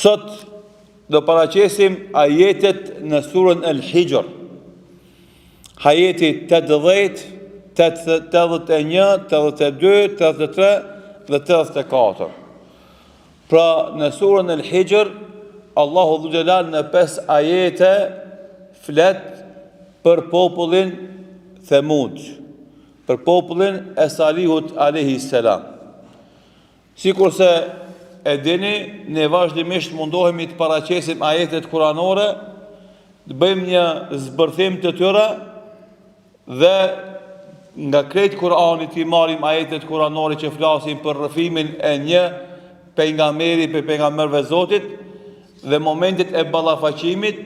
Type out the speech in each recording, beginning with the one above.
Sot do paraqesim ajetet në surën El Hixhr. Ajeti 80, 81, 82, 83 dhe 84. Pra në surën El Hixhr, Allahu Dhul Xhelal në 5 ajete flet për popullin Themud, për popullin e Salihut alejhi selam. Sikurse e dini, ne vazhdimisht mundohemi të paraqesim ajetet kuranore, të bëjmë një zbërthim të tyre dhe nga krejt Kurani t'i marrim ajetet kuranore që flasin për rrëfimin e një pejgamberi prej pejgamberëve Zotit dhe momentet e ballafaqimit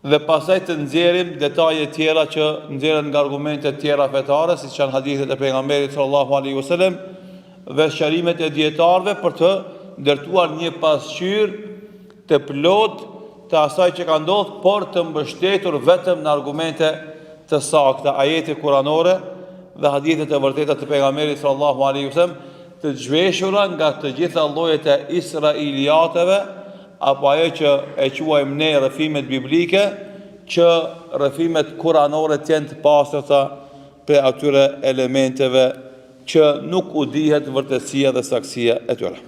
dhe pastaj të nxjerrim detaje tjera që nxjerren nga argumente tjera fetare, siç janë hadithet e pejgamberit sallallahu alaihi wasallam dhe sqarimet e dijetarëve për të ndërtuar një pasqyrë të plotë të asaj që ka ndodhur, por të mbështetur vetëm në argumente të sakta, ajete kuranore dhe hadithe të vërteta të pejgamberit sallallahu alaihi wasallam, të zhveshura nga të gjitha llojet e israiliateve apo ajo që e quajmë ne rrëfimet biblike, që rrëfimet kuranore të jenë të pastërta prej atyre elementeve që nuk u dihet vërtetësia dhe saktësia e tyre.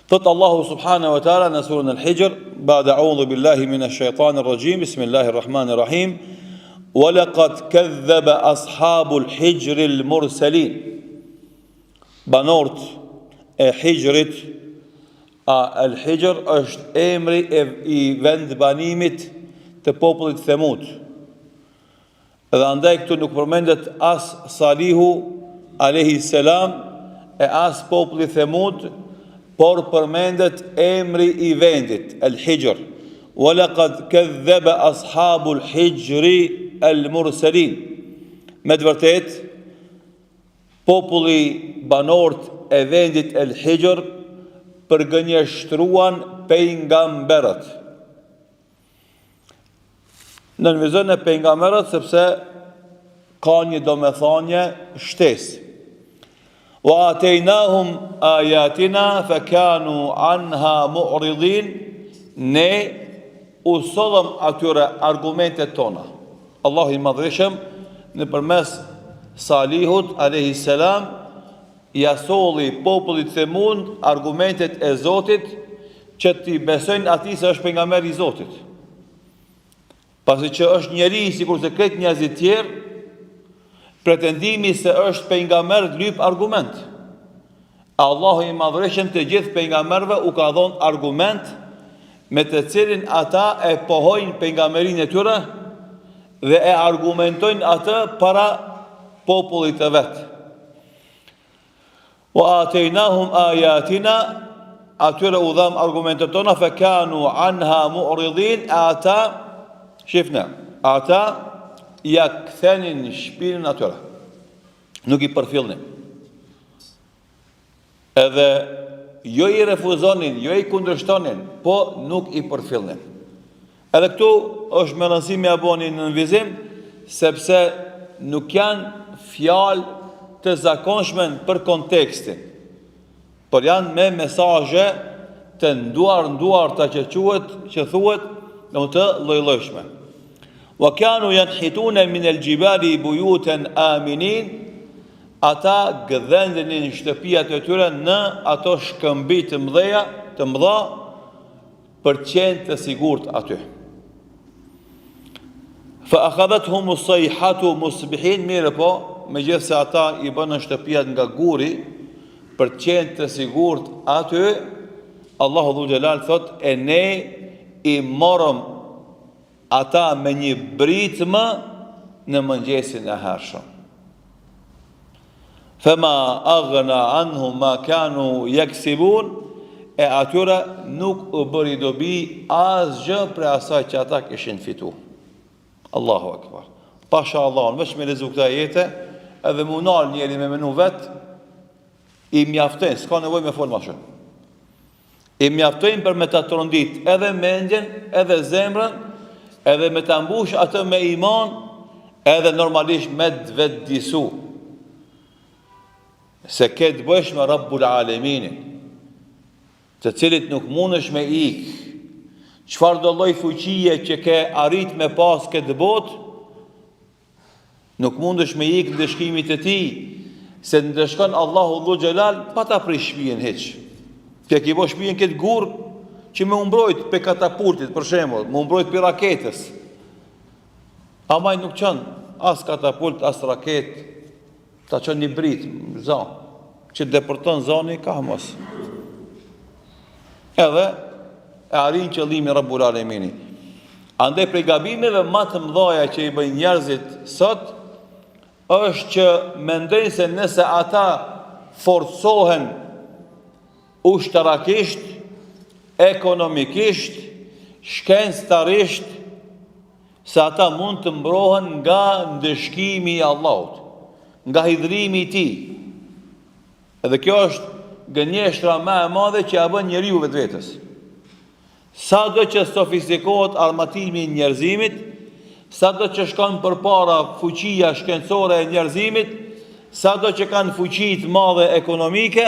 Thot Allahu subhanahu wa taala në surën Al-Hijr, ba'da a'udhu billahi minash shaitanir rajim, bismillahir rahmanir rahim. Wa laqad kadhaba ashabul hijril mursalin. Banorët e Hixhrit, a El Hixhr është emri e, i vendbanimit të popullit Themud. Dhe andaj këtu nuk përmendet as Salihu alejhi selam e as populli Themud, por përmendet emri i vendit, El Hixhr. Wa laqad kadhaba ashabul hijri el mursalin. Me të vërtetë Populli, banorët e vendit El Hixhr përgënjeshtruan pejgamberët. Nënvizon pejgamberët sepse ka një domethënie shtesë. Wa atejnahum ayatina fa kanu anha mu'ridin ne u sollëm atyre argumentet tona. Allahu i Madhërishëm nëpërmes Salihut alejhi selam ia solli popullit Themud argumentet e Zotit që t'i besojnë atij se është pejgamber i Zotit. Pasi që është njeri sikurse krejt njerëzit tjerë, pretendimi se është pejgamber lyp argument. Allahu i Madhërishëm të gjithë pejgamberëve u ka dhonë argument me të cilin ata e pohojnë pejgamberinë e tyre dhe e argumentojnë atë para popullit të vet. Wa atejnahum ayatina atyre u dhamë argumentet tona fa kanu anha mu'ridin e ata shifne ata ia kthenin shpinën atyre nuk i përfillnin. Edhe jo i refuzonin, jo i kundërshtonin, po nuk i përfillnin. Edhe këtu është me rëndësi me ia bo një nënvizim, sepse nuk janë fjalë të zakonshme për kontekstin. Por janë me mesazhe të nduar nduarta që quhet, që thuhet, do të lloj-llojshme. Wa kanu yanhituna min al-jibali buyutan aminin, ata gdhendnin shtëpiat e tyre në ato shkëmbij të mëdha, të mëdha për të qenë të sigurt aty. Fa akhadhathum as-sayhatu musbihin, mirëpo, megjithëse ata i bënë shtëpiat nga guri për të qenë të sigurt aty, Allahu dhul xhelal thot e ne i morëm ata me një britmë në mëngjesin e hershëm. Fema aghna anhum ma kanu yaksibun e atyre nuk u bëri dobi asgjë prej asaj që ata kishin fitu. Allahu akbar. Pasha Allahun, veç me lexu këto ajete, edhe m'u nal njeri me menu vet, i mjaftojnë, s'ka nevojë me fol ma shumë. I mjaftojnë për me ta trondit edhe mendjen, edhe zemrën, edhe me ta mbush atë me iman, edhe normalisht me të vetëdisu. Se ke të bësh me Rabbul Aleminin. Të cilit nuk mundesh me ik. Çfarëdo lloj fuqie që ke arrit me pas këtë botë, nuk mundesh me ik ndëshkimit të tij, se ndëshkon Allahu dhul xhelal pa ta prish shpijën hiç. Ti e ke bo shpijën këtë gur që me u mbrojt pe katapultit, për shembull, me u mbrojt pe raketës. Ama ai nuk çon as katapult, as raketë, Ta çon një britmë, za, që depërton zani kahmos. Edhe e arrin qëllimin Rabbul Alemini. Andaj prej gabimeve ma të mdhaja që i bëjnë njerëzit sot, është që mendojnë se nëse ata forcohen ushtarakisht, ekonomikisht, shkencëtarisht, se ata mund të mbrohen nga ndëshkimi i Allahut, nga hidhrimi i tij. Edhe kjo është gënjeshtra më e madhe që ia bën njeriu vetvetes. Sado që sofistikohet armatimi i njerëzimit, sado që shkon përpara fuqia shkencore e njerëzimit, sado që kanë fuqi të madhe ekonomike,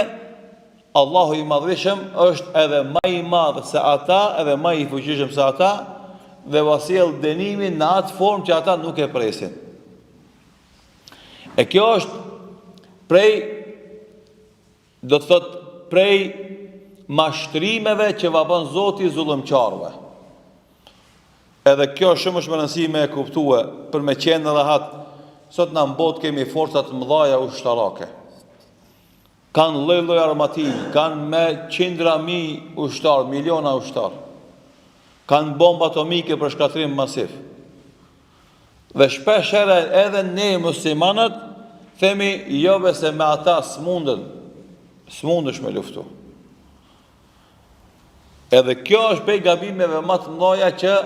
Allahu i Madhërishëm është edhe ma i madh se ata, edhe ma i fuqishëm se ata dhe ua sjell dënimin në atë formë që ata nuk e presin. E kjo është prej do të thotë prej mashtrimeve që ua bën Zoti zullumqarëve. Edhe kjo shumë është me rëndësi me e kuptue për me qenë rahat. Sot në botë kemi forca të mëdhaja ushtarake. Kanë lloj lloj armatimi, kanë me qindra mijë ushtarë, miliona ushtarë. Kanë bombë atomike për shkatërrim masiv. Dhe shpesh herë edhe ne muslimanët themi jo be se me ata s'munden, s'mundesh me luftu. Edhe kjo është prej gabimeve ma të mëdha që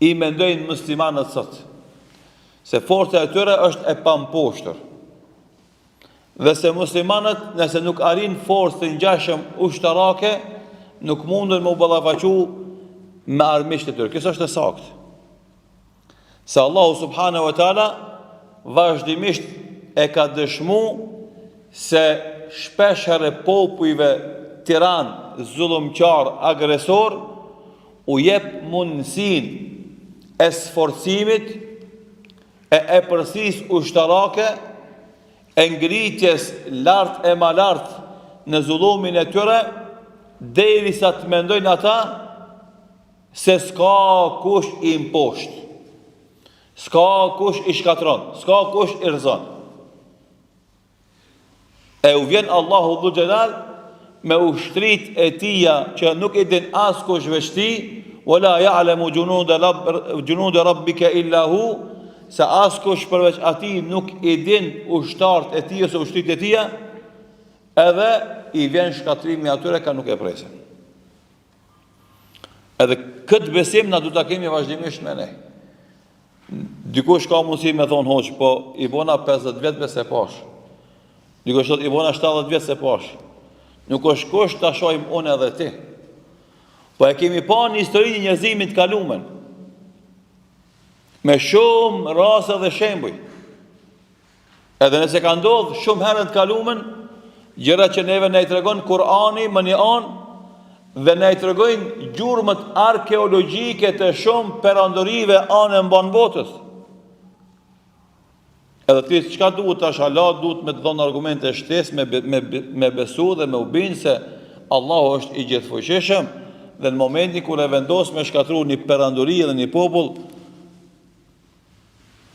i mendojnë muslimanët sot. Se forca e tyre është e pamposhtur. Dhe se muslimanët nëse nuk arrijnë forcë të ngjashëm ushtarake, nuk munden me u ballafaqu me armiqtë e tyre. Kjo s'është e saktë. Se Allahu subhanahu wa taala vazhdimisht e ka dëshmu se shpesh herë popujve tiran, zullumqar, agresor, u jep mundësinë e sforcimit e epërsisë ushtarake, e ngritjes lart e ma lart në zullumin e tyre, derisa të mendojnë ata se s'ka kush i mposht, s'ka kush i shkatërron, s'ka kush i rrëzon. E u vjen Allahu dhul xhelal me ushtritë e tija që nuk i din askush veç tij, wala ya'lamu junuda rabbika illa hu, se askush përveç atij nuk i din ushtarët e tij ose ushtritë e tija, edhe i vjen shkatërrimi atyre ka nuk e presin. Edhe këtë besim na duhet ta kemi vazhdimisht me ne. Dikush ka mundësi me thonë hoxhë, po i bona 50 vjet be s'e pash. Dikush thotë i bona 70 vjet s'e pash. Nuk është kusht ta shohim unë edhe ti. Po e kemi pa në historinë e njerëzimit të kalumen. Me shumë raste dhe shembuj. Edhe nëse ka ndodhë shumë herë në të kalumen, gjëra që neve na i tregon Kurani më një anë, dhe na i tregojnë gjurmët arkeologjike të shumë perandorive anë e mbanë botës. Edhe ti çka duhet tash hala duhet me të dhonë argumente shtesë me, me, me besu dhe me u bind se Allahu është i gjithëfuqishëm dhe në momentin kur e vendos me shkatru një perandori dhe një popull,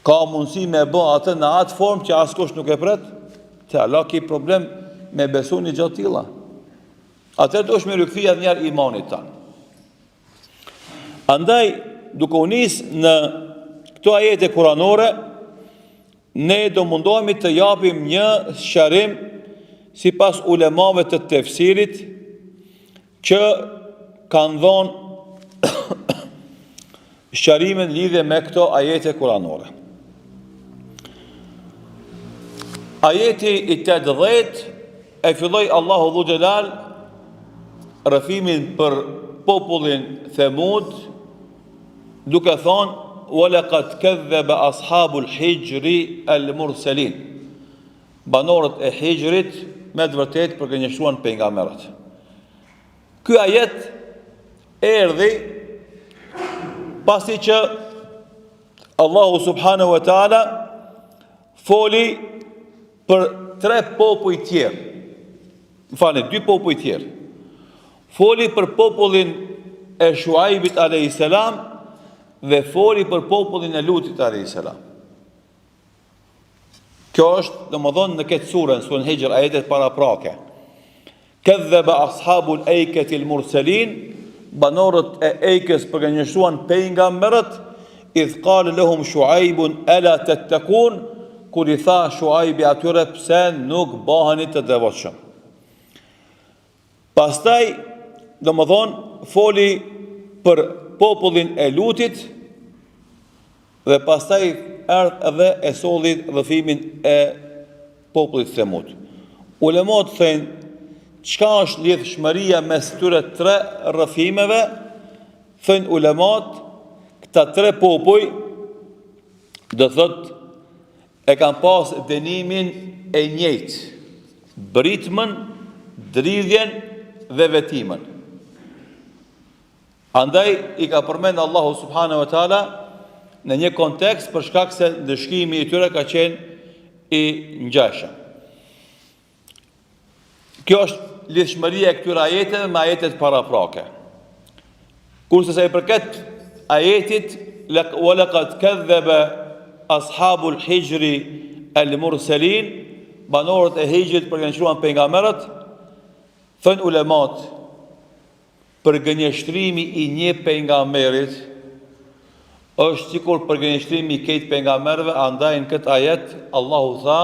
Ka mundësi me bë atë në atë formë që askush nuk e pret, ti hala ki problem me besu një gjë të tilla. Atëherë duhesh me rikthy edhe njëherë imanit tanë. Andaj, duke u nis në këto ajete kuranore, ne do mundohemi të japim një sqarim sipas ulemave të tefsirit që kanë dhonë sqarime në lidhje me këto ajete kuranore. Ajeti i 80 e filloi Allahu dhul xhelal rrëfimin për popullin Themud duke thonë wa laqad kadhaba ashabul hijri al mursalin. Banorët e Hijrit me të vërtetë përgënjeshtruan pejgamberët. Ky ajet erdhi pasi që Allahu subhanahu wa taala foli për tre popuj tjerë. Më falni, dy popuj tjerë. Foli për popullin e Shuaibit alayhis salam dhe foli për popullin e Lutit alayhis salam. Kjo është, domethënë, në këtë sure, në suren Hixhr, ajetet paraprake. Kedhebe ashabul ejketil murselin, banorët e ejkes përgënjeshtruan pejgamberët, idh kale lehum shuajbun ela tettekun, kur i tha shuajbi atyre pse nuk baheni të devotshëm. Pastaj, domethënë, foli për popullin e Lutit dhe pastaj erdh edhe e solli rrëfimin e popullit Themud. Ulemat thënë, çka është lidhshmëria mes këtyre tre rrëfimeve? Thënë ulemat, këta tre popuj do thotë E kanë pas dënimin e njëjtë, britmën, dridhjen dhe vetimën. Andaj i ka përmend Allahu subhanahu wa taala në një kontekst për shkak se ndëshkimi i tyre ka qenë i ngjashëm. Kjo është lidhshmëria e këtyre ajeteve me ajetet paraprake. Kurse sa i përket ajetit wa laqad kadhaba ashabul hijri al mursalin, banorët e Hixhrit përgënjeshtruan pejgamberët, thonë ulemat Përgënjeshtrimi i një pejgamberit është sikur përgënjeshtrimi i krejt pejgamberëve, andaj në këtë ajet Allahu tha,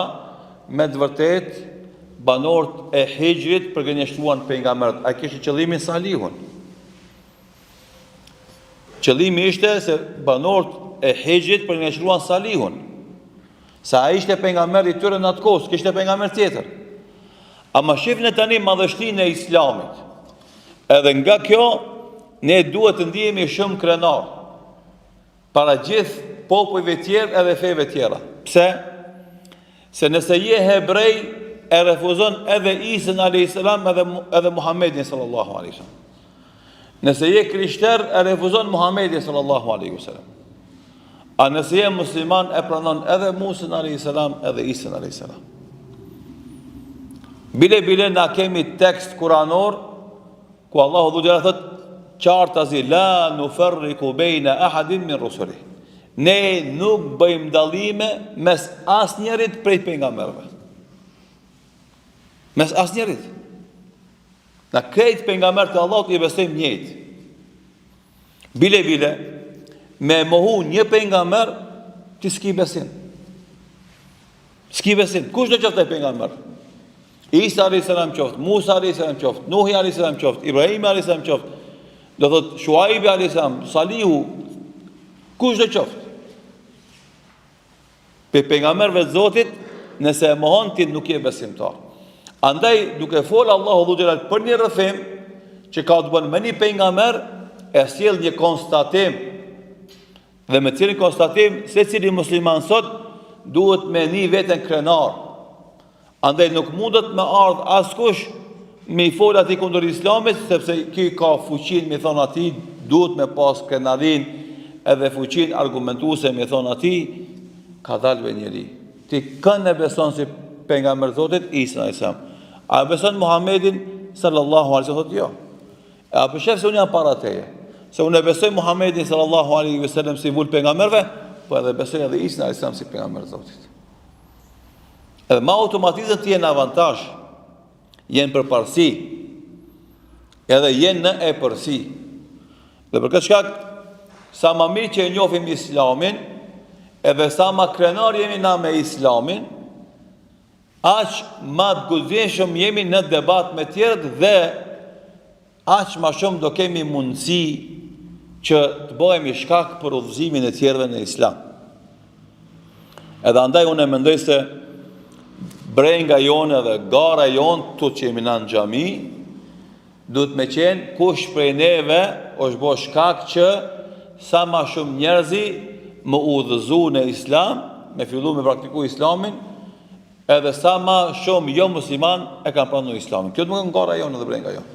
me të vërtetë banorët e Hixhrit përgënjeshtruan pejgamberët. Ai kishte qëllimin Salihun. Qëllimi ishte se banorët e Hixhrit përgënjeshtruan Salihun. Se ai ishte pejgamber i tyre në atë kohë, s'kishte pejgamber tjetër. Ama shifne tani madhështinë e Islamit. Edhe nga kjo ne duhet të ndihemi shumë krenar para gjithë popujve tjerë edhe feve tjera. Pse? Se nëse je hebrej e refuzon edhe Isën alayhis salam edhe edhe Muhammedin sallallahu alaihi wasallam. Nëse je krishter e refuzon Muhammedin sallallahu alaihi wasallam. A nëse je musliman e pranon edhe Musën alayhis salam edhe Isën alayhis salam. Bile bile na kemi tekst kuranor ku Allahu dhul xhelal thot qartazi la nufarriku bejna ahadin min rusuli. Ne nuk bëjmë dallime mes asnjërit prej pejgamberëve. Mes asnjërit. Na krejt pejgamberët e Allahut i besojmë njëjtë. Bile bile me mohu një pejgamber ti s'ki besim. S'ki besim. Kushdo qoftë ai pejgamber? Isa alayhis salam qoftë, Musa alayhis salam qoftë, Nuhi alayhis salam qoftë, Ibrahimi alayhis salam qoftë, do thotë Shuaibi alayhis salam, Salihu, kushdo qoftë. Prej pejgamberëve të Zotit, nëse e mohon ti nuk je besimtar. Andaj duke fol Allahu dhul xhelal për një rrëfim që ka të bën me një pejgamber e sjell një konstatim dhe me cilin konstatim secili musliman sot duhet me ni veten krenar Andaj nuk mundet me ardh askush me i fol atij kundër islamit, sepse ky ka fuqinë me i thonë atij, duhet me pas krenarinë edhe fuqinë argumentuese me i thonë atij, kadal be njeri. Ti kënd e beson si pejgamber Zotit, Isën alejhi selam. A e beson Muhammedin sallallahu alaihi wasallam? Jo. E a po shef se unë jam para teje. Se unë e besoj Muhammedin sallallahu alaihi wasallam si vulë pejgamberëve, po edhe besoj edhe Isën alejhi selam si pejgamber Zotit. Edhe me automatizëm ti je në avantazh, je në përparësi, edhe je në epërsi. Dhe për këtë shkak, sa ma mirë që e njofim islamin, edhe sa ma krenar jemi na me islamin, aq ma të guximshëm jemi në debat me tjerët dhe Aq ma shumë do kemi mundësi që të bëhemi shkak për udhëzimin e tjerëve në Islam. Edhe andaj unë e mendoj se brenga jonë edhe gara jonë, këtu që jemi na në xhami, duhet me qenë kush prej neve është bo shkak që sa ma shumë njerëzi me u udhëzu në Islam, me fillu me praktiku Islamin, Edhe sa ma shumë jo musliman e kanë pranu islamin. Kjo duhet me qenë gara jonë edhe brenga jonë.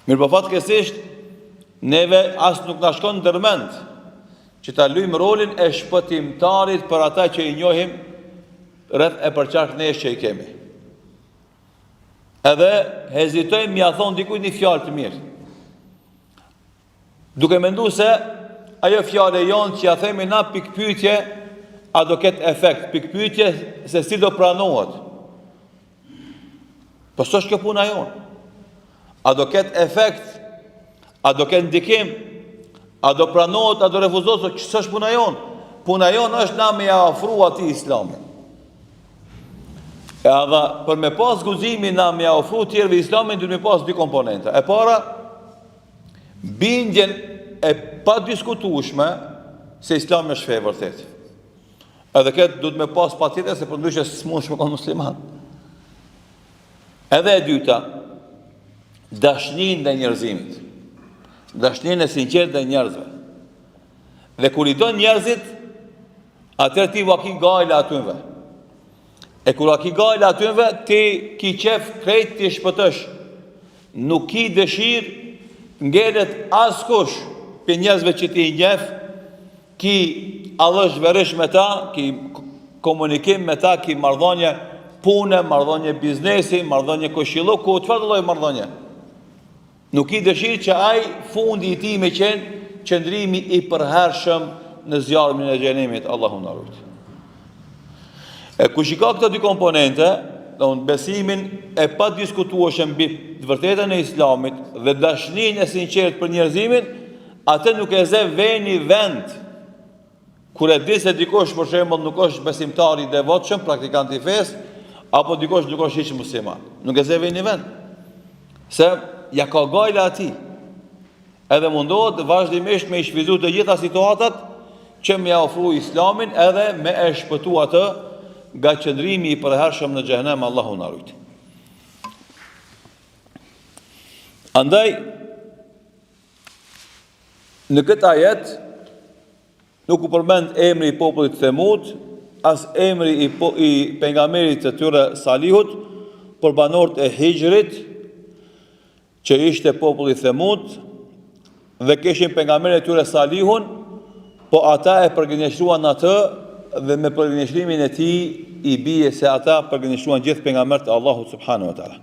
Mirëpo fatkeqësisht, neve as nuk na shkon ndërmend që ta lujmë rolin e shpëtimtarit për ata që i njohim rreth e përqark nesh që i kemi. Edhe hezitojmë me ia thonë dikujt një fjalë të mirë. Duke mendu se ajo fjalë e jonë që ja themi na pikëpyetje a do ketë efekt, pikëpyetje se si do pranohet. Po s'është kjo puna jonë. A do ketë efekt, a do ketë ndikim, a do pranohet, a do refuzohet, s'është puna jonë. Puna jonë është na me ja ofru atij islamin. E edhe për me pas guximin na me ja ofru tjerëve islamin, duhet me pas dy komponenta. E para, bindjen e padiskutueshme se islami është fe e vërtetë. Edhe këtë duhet me pas patjetër se përndryshe s'mundesh me konë musliman. Edhe e dyta, dashninë ndaj njerëzimit. Dashninë e sinqertë ndaj njerëzve. Dhe kur i don njerëzit, atëherë ti ua ki gajle atynve. E kur ua ki gajle atynve, ti ki qef krejt t'i shpëtosh. Nuk ki dëshirë ngelet askush prej njerëzve që ti i njef, ki allëshverish me ta, ki komunikim me ta, ki marrëdhënie pune, marrëdhënie biznesi, marrëdhënie kojshillëku, çfarëdo lloj marrëdhënie. Nuk ki dëshirë që ai fundi i tij me qenë qëndrimi i përhershëm në zjarmin e xhehenemit, Allahu na rujt. E kush i ka këto dy komponente, domethënë besimin e padiskutueshëm mbi të vërtetën e Islamit dhe dashninë e sinqertë për njerëzimin, atë nuk e zë veni vend. Kur e di se dikush për shembull nuk është besimtar i devotshëm, praktikant i fesë, apo dikush nuk është hiç musliman, nuk e zë veni vend. Se ja ka gajle atij. Edhe mundohet vazhdimisht me i shfrytëzu të gjitha situatat që me ja ofru islamin edhe me e shpëtu atë nga qëndrimi i përhershëm në xhehenem Allahu na rujt. Andaj, në këtë ajet, nuk u përmend emri i popullit Themud, as emri i, po, i pejgamberit të tyre Salihut, por banorët e Hixhrit, që ishte populli Themud dhe kishin pejgamberin e tyre Salihun, po ata e përgënjeshtruan atë dhe me përgënjeshtrimin e tij i bie se ata përgënjeshtruan gjithë pejgamberët e Allahut subhanahu wa taala.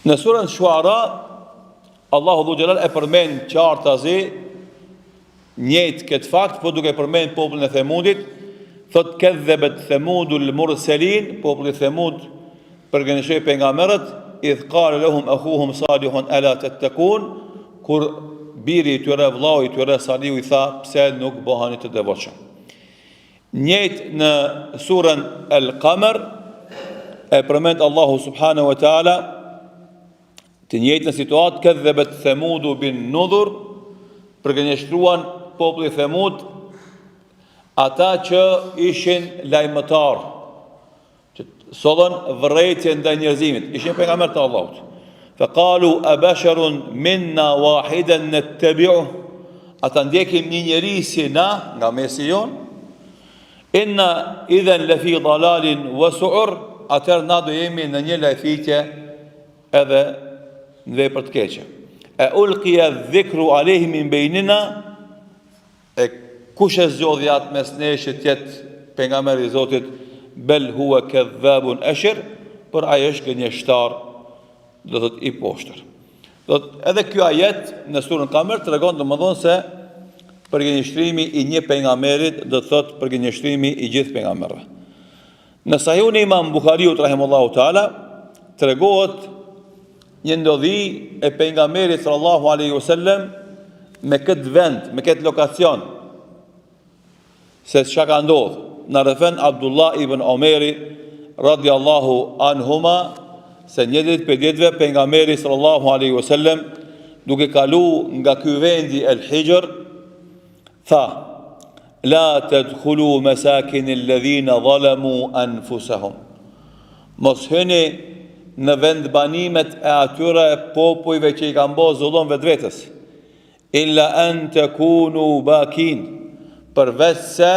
Në surën Shuara Allahu dhul xhelal e përmend qartazi Njëjtë këtë fakt, po duke përmend popullin e Themudit, thotë kedhebet Themudul murselin, populli Themud përgënjeshtroi pejgamberët, idh kale lehum ehuhum Salihun ela tettekun, kur biri i tyre, vllau i tyre Salihu i tha, pse nuk bëheni të devotshëm. Njëjtë në surën El Kamer, e përmend Allahu subhanahu wa taala Të njëjtën situatë kedhebet Themudu bin Nudhur, përgënjeshtruan populli Themud ata që ishin lajmëtar, që sollën vërejtje ndaj njerëzimit, ishin pejgamberë të Allahut. Fa qalu abasharun minna wahidan nattabi'u A ta ndjekim një njeri si na, nga mesi jonë, inna idhan lafi dalalin wa su'ur, atëherë na do jemi në një lajthitje edhe në vepër të keqe. E ulqija dhikru alejhi min bejnina, e kush e zgjodhi atë mes nesh që të jetë pejgamber i Zotit, bel huwa kadhabun ashir, por ai është gënjeshtar, do thotë i poshtër. Do thotë edhe ky ajet në surën Kamer tregon domethënë se përgënjeshtrimi i një pejgamberit do të thotë përgënjeshtrimi i gjithë pejgamberëve. Në Sahihun e Imam Buhariut rahimullahu taala tregohet një ndodhi e pejgamberit sallallahu alaihi wasallam me këtë vend, me këtë lokacion. Se çka ka ndodhur? Na rrëfen Abdullah ibn Omeri radiallahu anhuma se një ditë prej ditëve pejgamberi sallallahu alaihi wasallam duke kalu nga ky vendi El Hixhr Tha, La tedkhulu mesakin alladhina zalamu anfusahum. Mos hyni në vendbanimet e atyre popujve që i kanë bo zullum vetvetes. Illa an takunu bakin, përveç se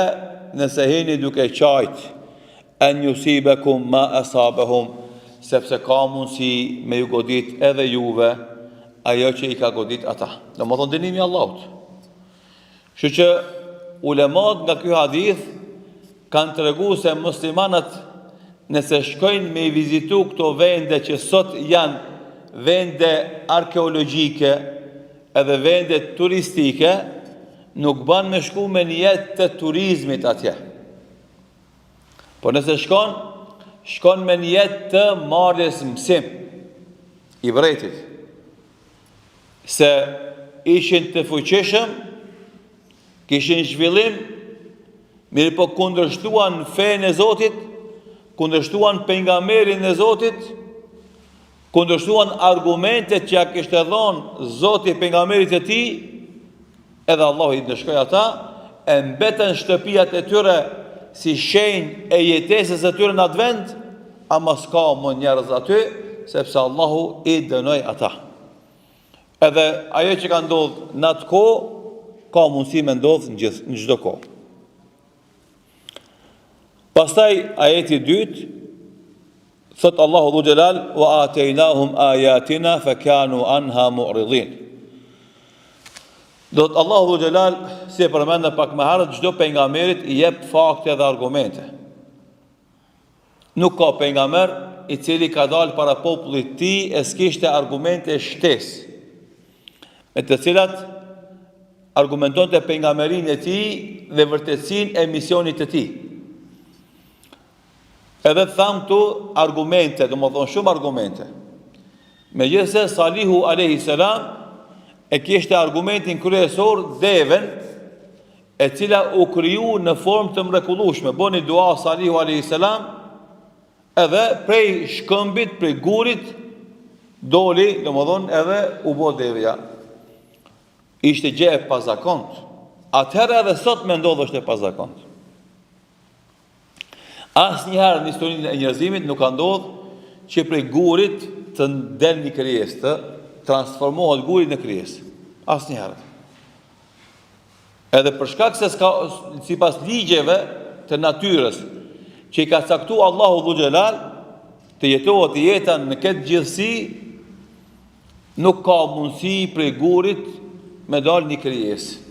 nëse jeni duke qajt, en yusibakum ma asabahum, sepse ka mundësi me ju godit edhe juve ajo që i ka godit ata. Domethënë dënimi i Allahut. Kështu që ulemat nga ky hadith kanë tregu se muslimanët nëse shkojnë me i vizitu këto vende që sot janë vende arkeologjike edhe vende turistike, nuk ban me shku me nijet të turizmit atje. Por nëse shkon, shkon me nijet të marrjes mësim, ibretit, se ishin të fuqishëm, kishin zhvillim, mirëpo kundërshtuan fenë e Zotit, kundërshtuan pejgamberin e Zotit, kundërshtuan argumentet që ja kishte dhonë Zoti pejgamberit të tij, edhe Allahu i ndëshkoi ata, e mbetën shtëpiat e tyre si shenjë e jetesës së tyre në atë vend, ama s'ka më njerëz aty, sepse Allahu i dënoi ata. Edhe ajo që ka ndodhë në atë kohë, ka mundësi me ndodhë në gjithë, në çdo kohë. Pastaj ajeti i dytë thot Allahu dhul xhelal wa atainahum ayatina fa kanu anha mu'ridin. Do të Allahu dhul xhelal si e përmendëm pak më herët çdo pejgamberit i jep fakte dhe argumente. Nuk ka pejgamber i cili ka dalë para popullit të tij e s'kishte argumente shtesë, me të cilat argumentonte pejgamberinë e tij dhe vërtetësinë e misionit të tij. Edhe thamë këtu argumente, domethonë shumë argumente. Megjithëse Salihu alejhi selam e kishte argumentin kryesor deven, e cila u kriju në formë të mrekullueshme. Boni dua Salihu alejhi selam edhe prej shkëmbit, prej gurit doli, domethonë edhe u bo devja. Ishte gjë e pazakontë. Atëherë edhe sot me ndodh është e pazakontë. Asnjëherë në historinë e njerëzimit nuk ka ndodhur që prej gurit të del një krijesë, të transformohet guri në krijesë. Asnjëherë. Edhe për shkak se s'ka sipas ligjeve të natyrës që i ka caktu Allahu dhul xhelal të jetohet jeta në këtë gjithësi nuk ka mundësi prej gurit me dal një krijesë.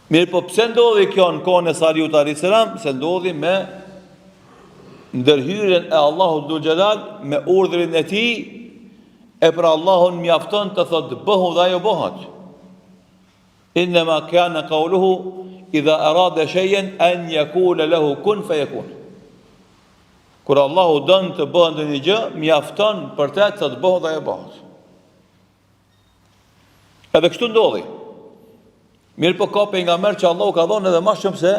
Mirëpo pse ndodhi kjo në kohën e Salihut alejhi selam? Se ndodhi me ndërhyrjen e Allahut dhul xhelal me urdhrin e tij E për Allahun mjafton të thotë bëhu dhe ajo bëhet. Innema kane kauluhu idha arade shejen en jekule lehu kun fe jekun. Kur Allahu don të bëhet ndonjë gjë, mjafton për të të thotë bëhu dhe ajo bëhet. Edhe kështu ndodhi. Mirëpo ka pejgamber që Allahu ka dhonë edhe ma shumë se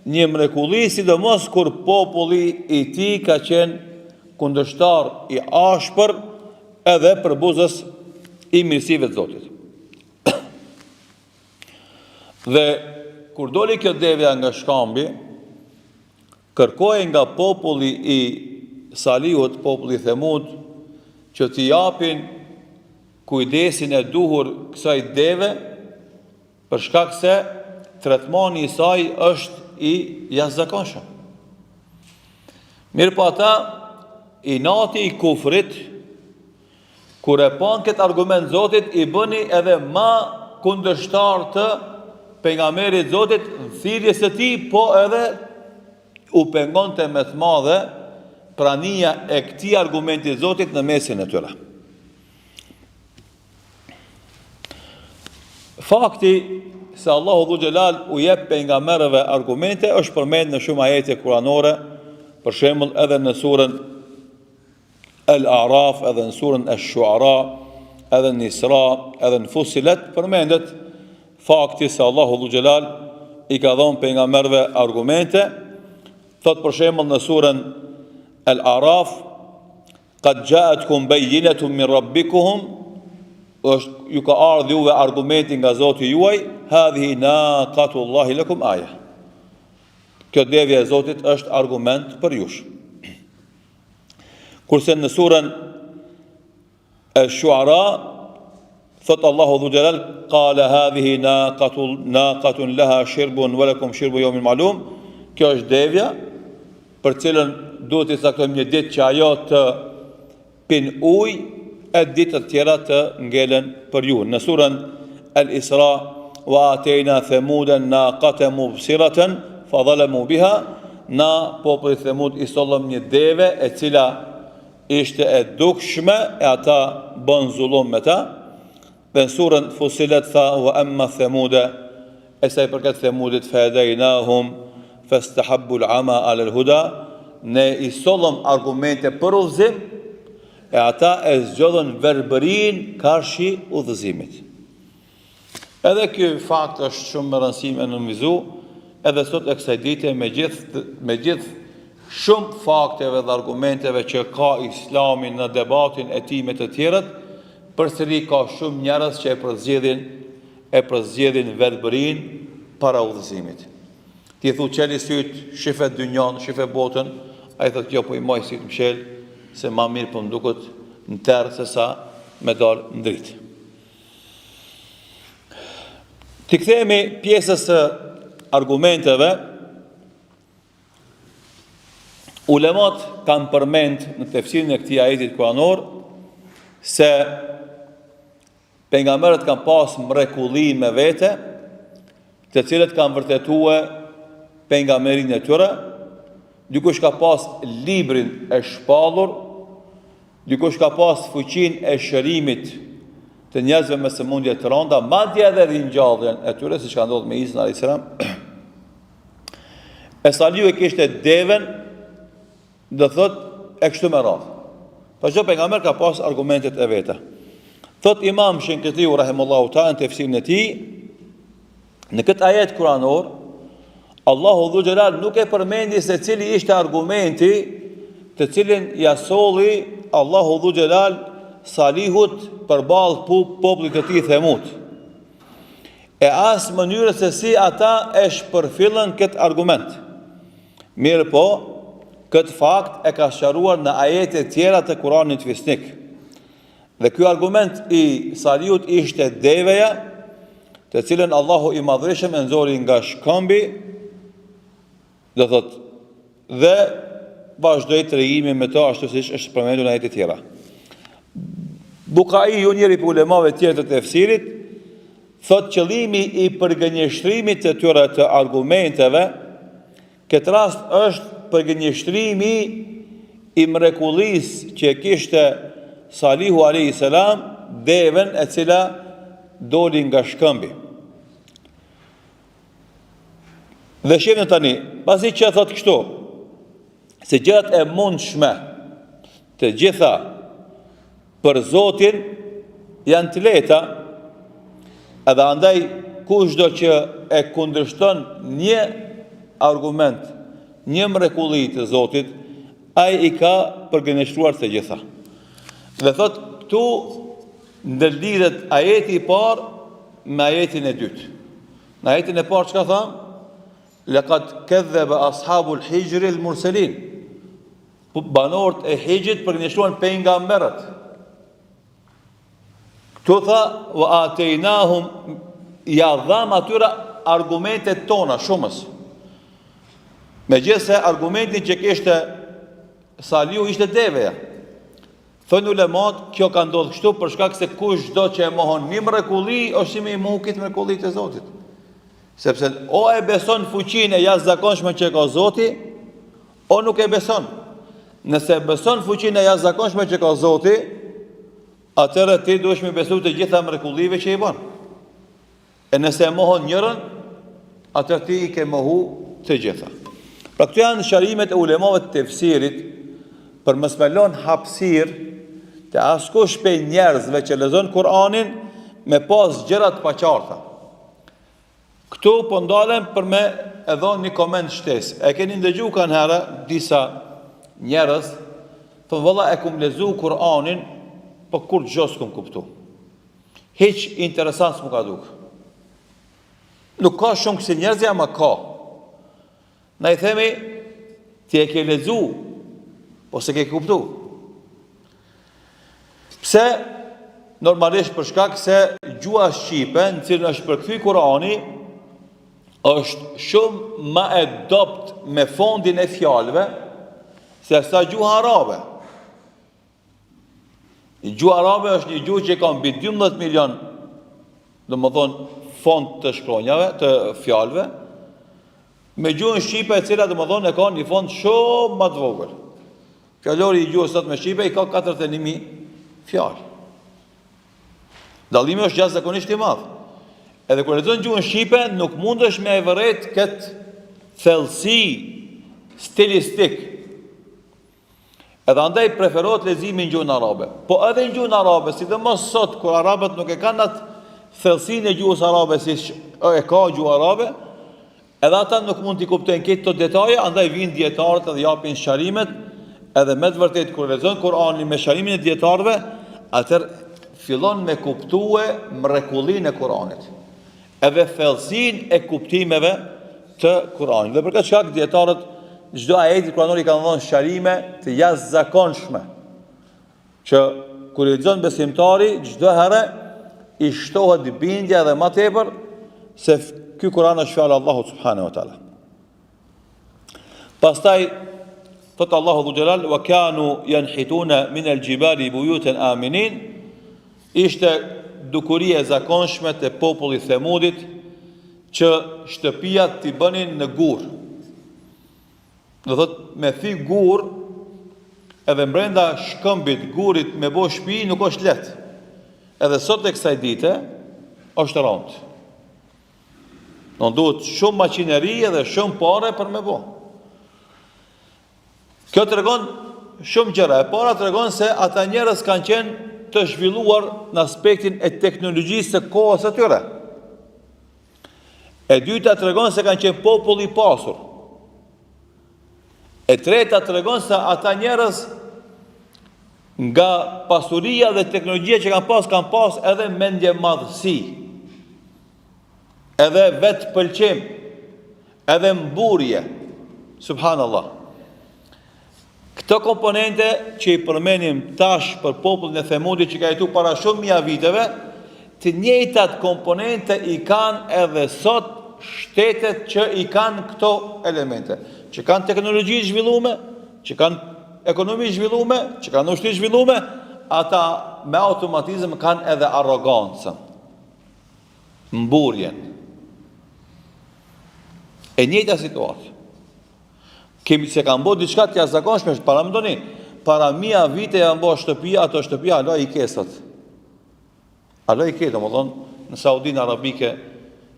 një mrekulli, sidomos kur populli i tij ka qenë kundërshtar i ashpër edhe përbuzës i mirësive të Zotit. Dhe kur doli kjo devja nga shkambi, kërkohej nga populli i Salihut, populli i Themud, që t'i japin kujdesin e duhur kësaj deve, për shkak se tretmani i saj është i jashtëzakonshëm. Mirëpo ata, inati i kufrit, kur e panë këtë argument Zotit, i bëni edhe ma kundërshtar të pejgamberit Zotit, në thirrjes së tij, po edhe u pengonte me të madhe prania e këtij argumenti Zotit në mesin e tyre. Fakti se Allahu dhul xhelal u jep pejgamberëve argumente është përmend në shumë ajete kuranore, për shembull edhe në surën El Araf, edhe në surën Esh-Shuara, edhe në Isra, edhe në Fusilet përmendet fakti se Allahu dhul xhelal i ka dhënë pejgamberëve argumente. Thot për shembull në surën El Araf, Kad ja'atkum bayyinatun min rabbikum, është ju ka ardhur juve argumenti nga Zoti juaj, hadhihi naqatullahi lakum aya. Kjo devja e Zotit është argument për jush. Kurse në surën Esh-Shuara thot Allahu dhul xhelal qala hadhihi naqatun naqatun laha shirbun wa lakum shirbu yawmin ma'lum. Kjo është devja për cilën duhet t'i caktojmë një ditë që ajo të pin ujë e ditët tjera të ngelen për ju. Në surën El Isra wa atejna Themuden naqate mubsiraten fa zalemu biha na popullit Themud i sollëm një deve e cila ishte e dukshme e ata bën zullum me ta Dhe në surën Fusilet tha wa amma Themude e sa i përket Themudit fehedejnahum festahabbu al-ama ala al-huda ne i sollëm argumente për udhëzim e ata e zgjodhën verbërinë karshi udhëzimit. Edhe ky fakt është shumë me rëndësi me nënvizu, edhe sot e kësaj dite me gjithë me gjithë shumë fakteve dhe argumenteve që ka Islami në debatin e tij me të tjerët, Përsëri ka shumë njerëz që e përzgjedhin e përzgjedhin verbërinë para udhëzimit. Ti thu çeli sytë, shife dynjanë, shife botën, ai thotë jo po i maj sytë mshel, se ma mirë po më duket në terr se sa me dal në dritë. T'i kthehemi pjesës së argumenteve, Ulemat kanë përmend në tefsirin e këtij ajetit kuranor se pejgamberët kanë pas mrekulli me vete, të cilët kanë vërtetue pejgamberinë e tyre, dikush ka pas librin e shpallur, dikush ka pas fuqinë e shërimit të njerëzve me sëmundje të rënda, madje edhe ringjalljen e tyre, siç ka ndodhur me Isën alayhis salam. E Saliu e kishte deven, do thot e kështu me radhë. Po çdo pejgamber ka pas argumentet e veta. Thot Imam Shenkitiu rahimullahu ta'ala në tefsirin e tij, në këtë ajet kuranor, Allahu Dhul Xhelal nuk e përmendi se cili ishte argumenti të cilin ja solli Allahu Dhul Xhelal Salihut përballë popullit të tij Themud. E as mënyrën se si ata e shpërfillën këtë argument. Mirëpo, këtë fakt e ka sqaruar në ajete tjera të Kuranit fisnik. Dhe ky argument i Salihut ishte deveja, të cilën Allahu i Madhërishëm e nxori nga shkëmbi, do thot, dhe vazhdoi tregimi me të ashtu siç është përmendur në ajete tjera. Bukaiu, njëri prej ulemave tjerë të tefsirit, thot qëllimi i përgënjeshtrimit të tyre të argumenteve, këtë rast është përgënjeshtrimi i mrekullisë që e kishte Salihu a.s. deven e cila doli nga shkëmbi. Dhe shihni tani, pasi që thot kështu, se gjërat e mundshme të gjitha për Zotin janë të lehta, edhe andaj kushdo që e kundërshton një argument, një mrekulli të Zotit, ai i ka përgënjeshtruar të gjitha. Dhe thot këtu ndërlidhet ajeti i parë me ajetin e dytë. Në ajetin e parë çka tha? Laqad kadhaba ashabul hijri al mursalin. Po, banorët e Hixhrit përgënjeshtruan pejgamberët. Këtu tha wa atainahum ja dham atyre argumentet tona shumës. Megjithëse argumentin që kishte Saliu ishte deveja. Thonë ulemat, kjo ka ndodhur kështu për shkak se kushdo që e mohon një mrekulli, është si me i mohu krejt mrekullitë e Zotit. Sepse o e beson fuqinë e jashtëzakonshme që ka Zoti, o nuk e beson. Nëse e beson fuqinë e jashtëzakonshme që ka Zoti, atëherë ti duhesh me besu të gjitha mrekullive që i bën. E nëse e mohon njërën, atëherë ti i ke mohu të gjitha. Pra këto janë sqarimet e ulemave të tefsirit për mos me lon hapësirë te askush prej njerëzve që lexon Kur'anin me pas gjëra të paqarta. Këtu po ndalem për me e dhonë një koment shtesë. E keni ndëgju kanëherë disa njerëz, thonë valla e kum lexu Kur'anin, po kurgjo s'kum kuptu. Hiç interesant s'mu ka duk. Nuk ka shumë kësi njerëz, ama ka. Na i themi, ti e ke lexu, po s'e ke kuptu. Pse? Normalisht për shkak se gjuha shqipe, në cilën është përkthy Kurani, është shumë ma e dobt me fondin e fjalëve, Sesa gjuha arabe. Gjuha arabe është një gjuhë që ka mbi 12 milion, domethënë, fond të shkronjave, të fjalëve, me gjuhën shqipe e cila domethënë e ka një fond shumë më të vogël. Fjalori i gjuhës sotme shqipe i ka 41.000 fjalë. Dallimi është jashtëzakonisht i madh. Edhe kur lexon gjuhën shqipe, nuk mundesh me e vërejt këtë thellësi stilistik. Edhe andaj preferohet leximi në gjuhën arabe. Po edhe në gjuhën arabe, sidomos sot kur arabët nuk e kanë atë thellësinë e gjuhës arabe siç e ka gjuha arabe, edhe ata nuk mund t'i kuptojnë këto detaje, andaj vijnë dijetarët edhe japin sqarimet, edhe me të vërtetë kur lexon Kur'anin me sqarimin e dijetarëve, atëherë fillon me kuptue mrekullinë e Kur'anit. Edhe thellësinë e kuptimeve të Kur'anit. Dhe për këtë shkak dijetarët çdo ajeti kuranor i kanë dhënë sqarime të jashtëzakonshme që kur i lexon besimtari çdo herë i shtohet bindja edhe më tepër se ky Kur'an është fjala e Allahut subhanahu wa taala. Pastaj thot Allahu dhul xhelal wa kanu yanhituna min al-jibali buyutan aminin ishte dukuri e zakonshme te populli i Themudit që shtëpiat t'i bënin në gur. Do thot me thy gur edhe mbrenda shkëmbit gurit me bo shtëpi nuk është lehtë. Edhe sot e kësaj dite është rëndë. Do duhet shumë makineri edhe shumë pare për me bo. Kjo tregon shumë gjëra. E para tregon se ata njerëz kanë qenë të zhvilluar në aspektin e teknologjisë së kohës së tyre. E dyta tregon se kanë qenë popull i pasur. E treta tregon se ata njerëz nga pasuria dhe teknologjia që kanë pas, kanë pas edhe mendjemadhësi. Edhe vetëpëlqim, edhe mburrje. Subhanallah. Këto komponente që i përmenim tash për popullin e Themudit që ka jetu para shumë mija viteve, të njëjtat komponente i kanë edhe sot shtetet që i kanë këto elemente, që kanë teknologji zhvillume, që kanë ekonomi zhvillume, që kanë ushtri zhvillume, ata me automatizëm kanë edhe arrogancën. Mburrjen. E njëjta situatë. Kemi se kanë bo diçka të jashtëzakonshme, paramendoni, para mija vite janë bo shtëpia, ato shtëpia hala i ke sot. Hala i ke, domethënë, në Saudinë Arabike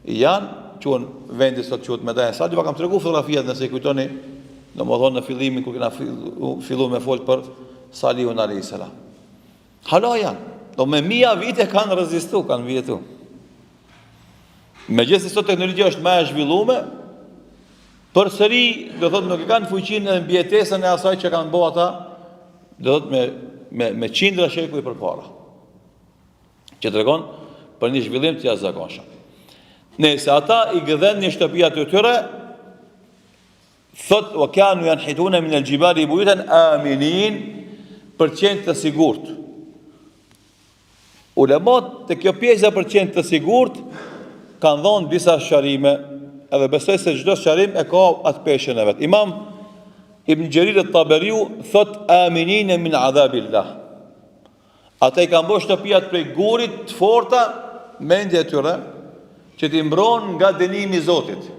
janë, quhen vendi sot quhet Medain Salih, jua kam tregu fotografiat nëse i kujtoni, domethënë në fillimin kur kena fillu, fillu me fol për Salihun alayhis salam. Hala janë. Do me mija vite kanë rezistu, kanë mbijetu. Megjithëse sot teknologjia është më e zhvillume, përsëri, do thotë nuk e kanë fuqinë e mbijetesën e asaj që kanë bo ata, do thotë me, me, me qindra shekuj përpara. Që tregon për një zhvillim të jashtëzakonshëm. Nëse ata i gdhendnin shtëpiat e tyre, Thot wa kanu yanhituna min al-jibali buyutan aminin për të qenë të sigurt. Ulemat te kjo pjesa për të qenë të sigurt kanë dhënë disa sqarime, edhe besoj se çdo sqarim e ka atë peshën e vet. Imam Ibn Xherir et-Taberiu thot aminin min adhabillah. Ata i kanë bo shtëpiat prej gurit të forta, mendja e tyre, që t'i mbron nga dënimi i Zotit.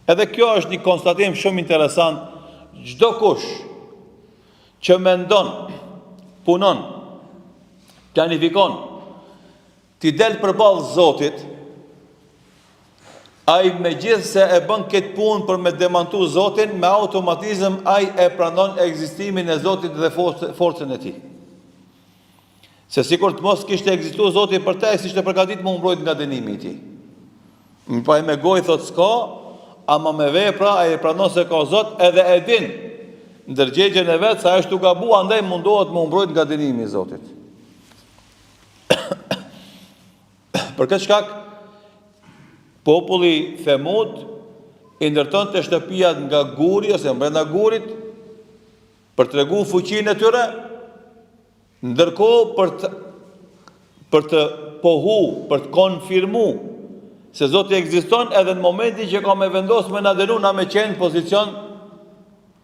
Edhe kjo është një konstatim shumë interesant. Çdokush që mendon, punon, planifikon, T'i del përballë Zotit, ai megjithëse e bën këtë punë për me demantu Zotin, me automatizëm ai e pranon ekzistimin e Zotit dhe forcën e tij. Se sikur të mos kishte ekzistu Zoti për te, ai s'ishte përgatit me u mbrojt nga dënimi i tij. Mirëpo ai me gojë thot s'ka, ama me vepra ai e pranon se ka Zot edhe e din ndërgjegjen e vet se ai është tu gabu, andaj mundohet me u mbrojt nga dënimi i Zotit. Për këtë shkak, populli Themud i ndërtonte shtëpiat nga guri ose mbrenda gurit për të tregu fuqinë e tyre, ndërkohë për të për të pohu, për të konfirmu se Zoti ekziston edhe në momentin që ka me vendos me na dënu na me qenë në pozicion.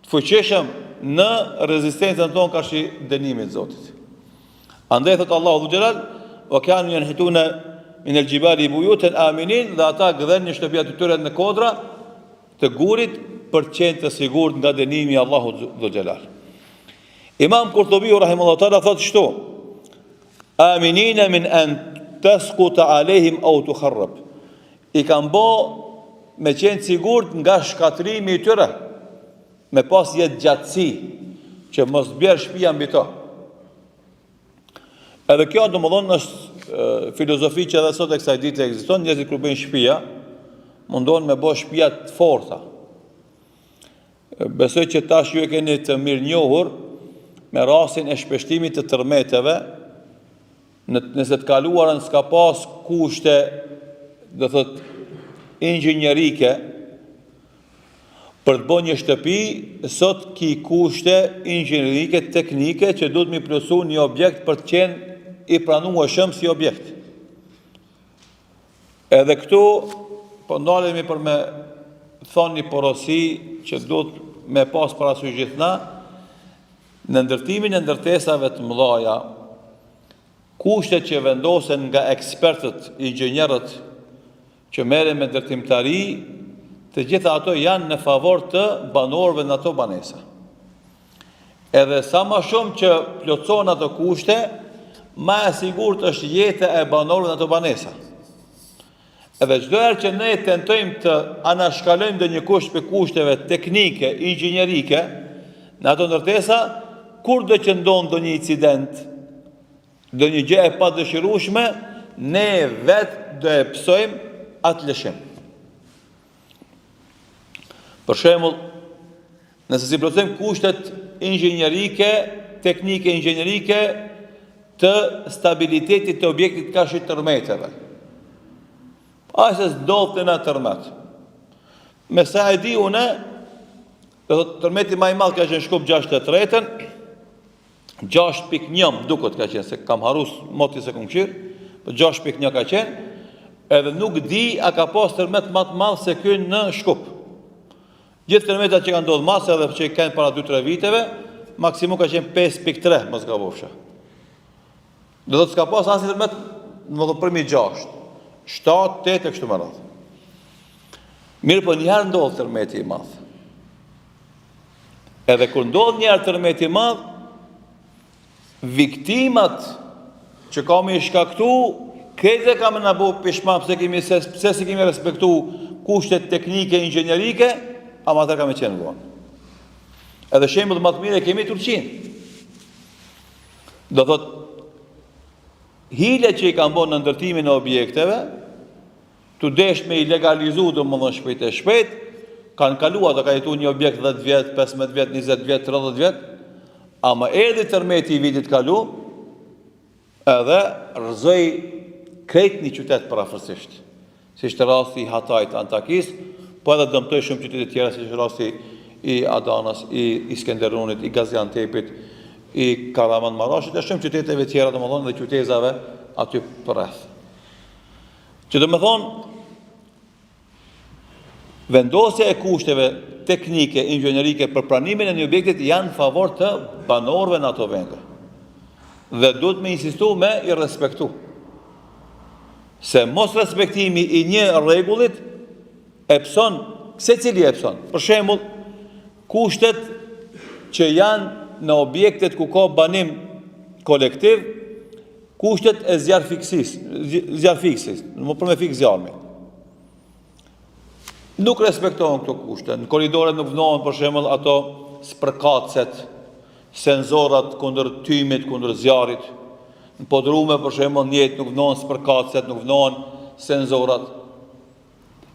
të fuqishëm në rezistencën tonë karshi dënimit të Zotit. Andaj thot Allahu dhul xhelal, "Wa kanu yanhituna min al-jibali buyutan aminin" dhe ata gdhendnin shtëpiat e tyre në kodra të gurit për të qenë të sigurt nga dënimi i Allahut dhul xhelal. Imam Kurtubiu rahimahullah taala thot kështu: "Aminina min an tasquta alehim aw tukharrab." I kanë bo me qenë të sigurt nga shkatrimi i tyre, me pas jetëgjatësi, që mos bjerë shpia mbi to. Edhe kjo, domethonë, është filozofi që edhe sot e kësaj dite ekziston, njerëzit kur bëjnë shpia, mundohen me bo shpia të forta. Besoj që tash ju e keni të mirënjohur me rastin e shpeshtimit të tërmeteve, Në, nëse të kaluarën s'ka pas kushte, do thot, inxhinierike, për të bo një shtëpi, sot ki kushte inxhinierike, teknike, që duhet m'i plotësu një objekt për të qenë i pranueshëm si objekt. Edhe këtu, po ndalemi për me thonë një porosi që duhet me pas parasysh gjithë na, Në ndërtimin e ndërtesave të mëdhaja, kushtet që vendosen nga ekspertët, inxhinierët që merren me ndërtimtari, të gjitha ato janë në favor të banorëve në ato banesa. Edhe sa ma shumë që plotësohen ato kushte, ma e sigurt është jeta e banorëve në ato banesa. Edhe çdo herë që ne tentojmë të anashkalojmë ndonjë kusht prej kushteve teknike, inxhinierike në ato ndërtesa, kurdo që ndodh ndonjë incident, ndonjë gjë e padëshirueshme, ne vetë do e pësojmë atë lëshim. Për shembull, nëse s'i plotësojmë kushtet inxhinierike, teknike inxhinierike të stabilitetit të objektit karshi tërmeteve. Ai se s'ndodh te na tërmet. Me sa e di unë, do thotë tërmeti ma i madh ka qenë Shkup 63-ën, 6.1 më duket ka qenë, se kam harru moti s'e kom kqyr, po 6.1 ka qenë, edhe nuk di a ka pas tërmet ma të madh se ky në Shkup. Gjithë tërmetat që kanë ndodhur mas edhe që kanë para 2-3 viteve, maksimum ka qenë 5.3, mos gabofsha. Do thotë s'ka pas asnjë tërmet, domethonë përmi 6, 7, 8 e kështu me radhë. Mirëpo njëherë ndodh tërmeti i madh. Edhe kur ndodh njëherë tërmeti i madh, viktimat që ka me i shkaktu, krejt ka me na bo pishman pse kemi se pse s'i kemi respektu kushtet teknike inxhinierike, ama atëherë ka me qenë vonë. Edhe shembull më të mirë e kemi Turqinë. Do thot hilet që i kanë bërë në ndërtimin e objekteve, Tu desht me i legalizu domethënë shpejt e shpejt, kanë kalu ato ka jetu një objekt 10 vjet, 15 vjet, 20 vjet, 30 vjet, ama erdhi tërmeti i vitit kalu, edhe rrëzoi krejt një qytet përafërsisht, si ishte rasti i Hatajt, Antakisë, po edhe dëmtoi shumë qytete tjera, si ishte rasti i Adanës, i Iskenderunit, i Gaziantepit, i Kahramanmarashit, e shumë qyteteve tjera, domethënë dhe qytezave aty përreth. Që domethonë, vendosja e kushteve teknike, inxhinierike për pranimin e një objektit janë në favor të banorëve në ato vende. Dhe duhet me insistu me i respektu. Se mos respektimi i një rregullit e pëson, secili e pëson. Për shembull, kushtet që janë në objektet ku ka banim kolektiv, Kushtet e zjarrfikësisë, zjarrfikësisë, më për me fik zjarmin. Nuk respektohen këto kushte. Në korridore nuk vnohen për shembull ato spërkatëset, senzorat kundër tymit, kundër zjarrit. Në podrume për shembull njëjtë nuk vnohen spërkatëset, nuk vnohen senzorat.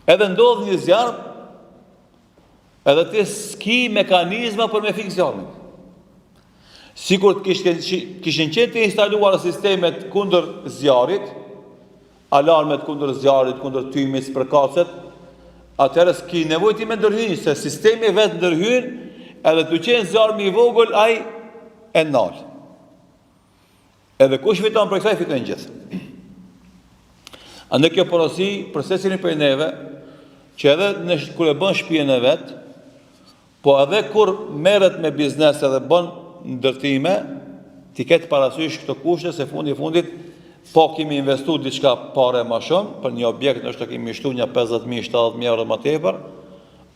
Edhe ndodh një zjarr, Edhe ti s'ki mekanizma për me fik zjarmin. Sikur të kishte, kishin qenë të instaluara sistemet kundër zjarrit, alarmet kundër zjarrit, kundër tymit, spërkatëset, atëherë s'ki nevojë ti me ndërhy, se sistemi vetë ndërhyn, edhe tu qenë zjarmi i vogël, ai e nal. Edhe kush fiton prej kësaj, fitojnë gjithë. Andaj kjo porosi për secilin prej neve, që edhe në, kur e bën shpijën e vet, Po edhe kur merret me biznes edhe bën ndërtime, t'i ketë parasysh këto kushte se fundi i fundit po kemi investu diçka pare ma shumë për një objekt ndoshta kemi shtu nja 50.000, 70.000 euro ma tepër,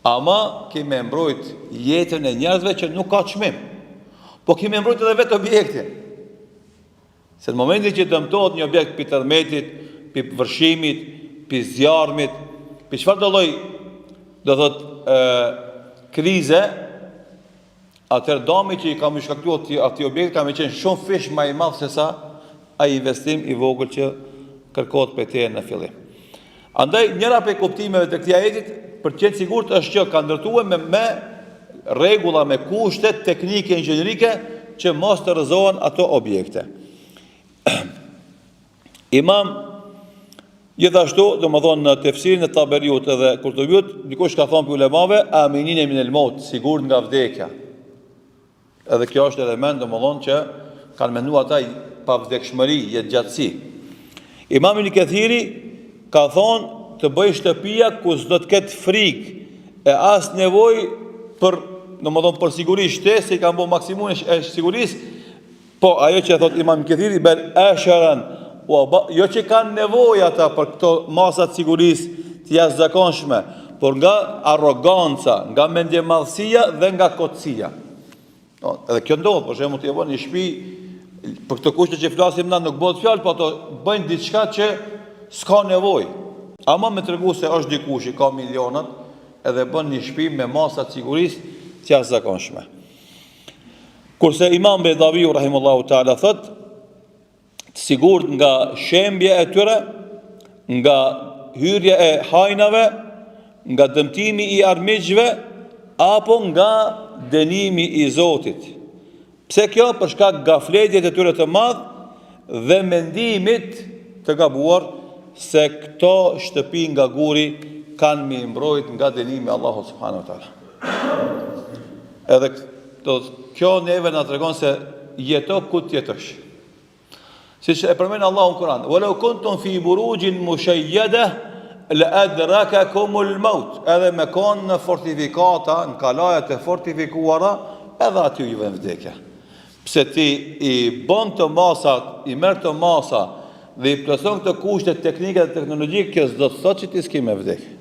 ama kemi mbrojt jetën e njerëzve që nuk ka çmim. Po kemi mbrojt edhe vetë objektin. Se në momentin që dëmtohet një objekt pi tërmetit, pi vërshimit, pi zjarmit, pi çfarëdo lloj, do thot, e, krize, atëherë dami që i ka me shkaktu atij, atij objekti ka me qenë shumëfish ma i madh se sa ai investim i vogël që kërkohet prej teje në fillim. Andaj njëra prej kuptimeve të këtij ajetit për të qenë sigurt është që ka ndërtuar me me rregulla me kushte teknike inxhinierike që mos të rrëzohen ato objekte. Imam gjithashtu, domethënë në tefsirin e Taberiut edhe Kurtubiut, dikush ka thonë prej ulemave, aminine min el maut, sigurt nga vdekja. Edhe kjo është element, domethënë që kanë menduar ata pavdekshmëri, jetëgjatësi. Imam Ibn Kethiri ka thonë të bëj shtëpia ku s'do të ketë frikë e as nevojë për, domethënë për siguri shtesë, se i kanë bo maksimumin e sigurisë, po ajo që e thot Imam Kethiri bel esheran, ba, jo që kanë nevojë ata për këto masa të sigurisë të jashtëzakonshme, por nga arroganca, nga mendjemadhësia dhe nga kotësia. No, edhe kjo ndodh, për shembull ti e bën një shtëpi për këto kushte që flasim na nuk bëhet fjalë, po ato bëjnë diçka që s'ka nevojë. Ama me tregu se është dikush i ka milionat edhe bën një shtëpi me masa të sigurisë të jashtëzakonshme. Kurse Imam Bejdaviu rahimullahu taala thot të sigurt nga shembja e tyre, nga hyrja e hajnave, nga dëmtimi i armiqve apo nga dënimi i Zotit. Pse kjo? Për shkak gafletit të tyre të madh dhe mendimit të gabuar se këto shtëpi nga guri kanë me i mbrojt nga dënimi i Allahut subhanahu wa taala. Edhe do kjo neve na tregon se jeto ku të jetosh. Siç e përmend Allahu në Kur'an, "Wa law kuntum fi burujin mushayyada la adrakakum al-maut." Edhe me kon në fortifikata, në kalaja të fortifikuara, edhe aty ju vjen vdekja. Pse ti i bën këto masa, i merr këto masa dhe i plotëson këto kushte teknike dhe teknologjike, kjo s'do të thotë që ti s'ke me vdekë.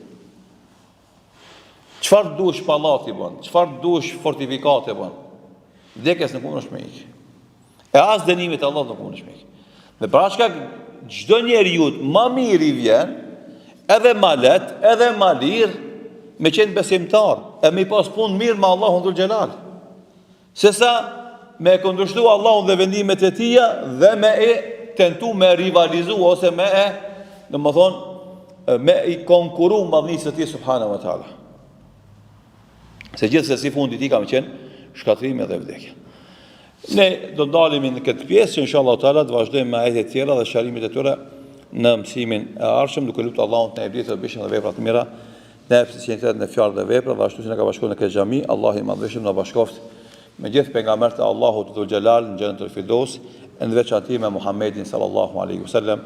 Çfarë dush pallati bën? Çfarë dush fortifikate bën? Vdekjes nuk mundesh me ik. E as dënimit të Allahut nuk mundesh me ik. Dhe për atë shkak çdo njeriu ma mirë i vjen, edhe ma let, edhe ma lirë me qenë besimtar, e me i pas punë mirë me Allahun dhul xhelal. Sesa me e kundërshtu Allahun dhe vendimet e tija dhe me e tentu me rivalizu ose me e, domethonë, me i konkuru madhnisë së tij subhanahu wa taala. Se gjithsesi fundi i tij ka me qenë shkatërrimi dhe vdekja. Ne do ndalemi në këtë pjesë që inshallah taala të vazhdojmë me ajetet tjera dhe sqarimet e tyre në mësimin e ardhshëm duke lutur Allahun të na jep ditë të dobishme dhe vepra të mira Na jep sinqeritet në fjalë dhe vepra dhe ashtu si na ka bashkuar në këtë xhami, Allahu i Madhërishëm na bashkoftë me gjithë pejgamberët e Allahut Dhul Xhelal në Xhenetul Firdaus, e në veçanti me Muhammedin sallallahu alaihi wasallam.